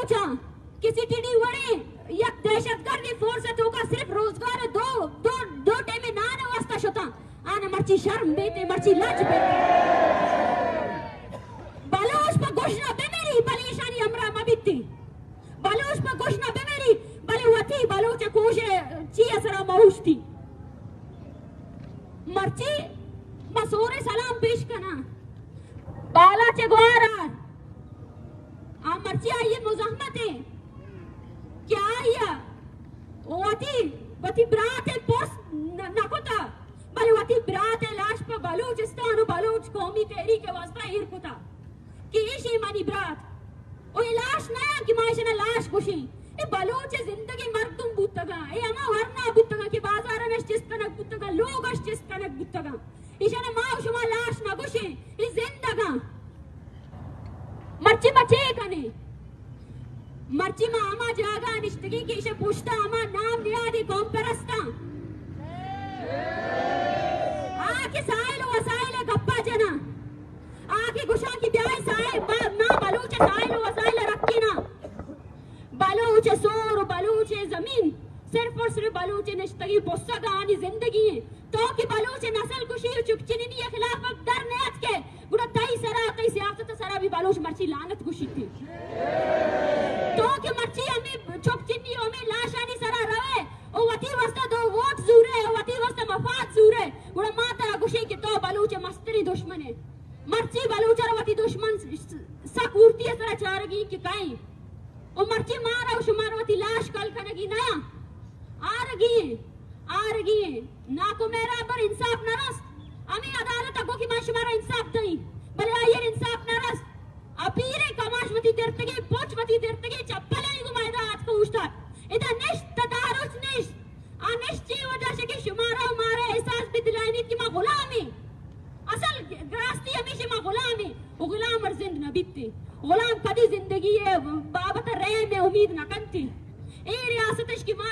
چاں کہ C T D وڑیں یک دہشت گردی فورس ءِ توکا صرف روزگار ءِ دو، دو، دو ٹیمے نان ءِ واسطہ شتاں، آناں مرچی شرم بیت، مرچی لج بیت۔ بلوچ پہ گژن ءَ بہ مری، بلے ایشانی ہمراہ مہ بیتی۔ بلوچ پہ گژن ءَ بہ مری، بلے وتی بلوچ ءِ کوش ءِ چی ءِ سرا مہ اوشتی۔ مرچی ما سور ءِ سلام پیش کناں بالاچ ءِ گوار ءَ۔ آ مرچی آئی ءِ مزاحمت ایں کہ آئی ءَ وتی، وتی برات ءِ پرس نہ، نہ کتا، بلے وتی برات ءِ لاش پہ بلوچستان ءُ بلوچ قومی تحریک ءِ واسطہ ایر کتا کہ ایشی منی برات۔ ءُ اے لاش نہ اَنت کہ ما ایشاں لاش گوشیں۔ اے بلوچ ءِ زندگیں مردم بوتگاں۔ اے ہما ورنا بوتگاں کہ بازاراں اش چست کنگ بوتگاں، لوگ اش چست کنگ بوتگاں۔ ایشاں ما ءُ شما لاش نہ گوشیں، اے زندگاں۔ مرچی ما چے کنیں؟ مرچی ما ہما جاگہ ءَ نشتگیں کہ ایشی ءِ پشت ءَ ہما نام نیادی قوم پرستاں۔ آ کہ ساحل ءُ وسائل ءِ گپا جناں۔ آ کہ گوشاں کہ بیائے ساحل، ما، ما بلوچ ءِ ساحل ءُ وسائل ءَ رکیناں۔ بلوچ ءِ سور ءُ بلوچ ءِ زمین صرف اور صرف بلوچ ءِ نشتگیں پسگ آنی زندگی ایں۔ تو کہ بلوچ ءِ نسل کشی ءُ چکچنینی ءِ خلاف ءَ در نیاتکئے، گڑا تئی سرا، تئی سیاست ءِ سرا بھی بلوچ مرچی لعنت گوشیت۔ تو کہ مرچی ہمے چکچنی ءُ ہمے لاشانی سرا روئے ءُ وتی واسطہ دو ووٹ زورئے ءُ وتی واسطہ مفاد زورئے، گڑا ما ترا گوشیں کہ تو بلوچ ءِ مستریں دشمن ئے۔ مرچی بلوچ ءَ را وتی دشمن س-، س-، سک ہورتی ءِ سرا چارگی کہ کئے۔ ءُ مرچی مارا ءُ شمارا وتی لاش کل کنگی نہ اَنت۔ آرگی ایں، آرگی ایں۔ ناکو مہراب ءَ انصاف نہ رست۔ ہمے عدالت ءَ گو کہ ما شمارا انصاف دئیں، بلے آئی ءَ انصاف نہ رست۔ ءُ پیریں کماش وتی درتگیں پچ، وتی درتگیں چپل ءَ گوں ما ادا آتک ءُ اوشتات۔ ادا نشت، تدارک نشت۔ آ نشت چی وجہ شہ کہ شمارا ءُ مارا احساس بہ دلائینیت کہ ما غلام ایں۔ اصل راستی ہمیش ما غلام ایں۔ ءُ غلام ہر زند نہ بیت۔ غلام کدی زندگی ءِ بابت ءَ رحم ءِ امید نہ کنت۔ اے ریاست اش کہ ما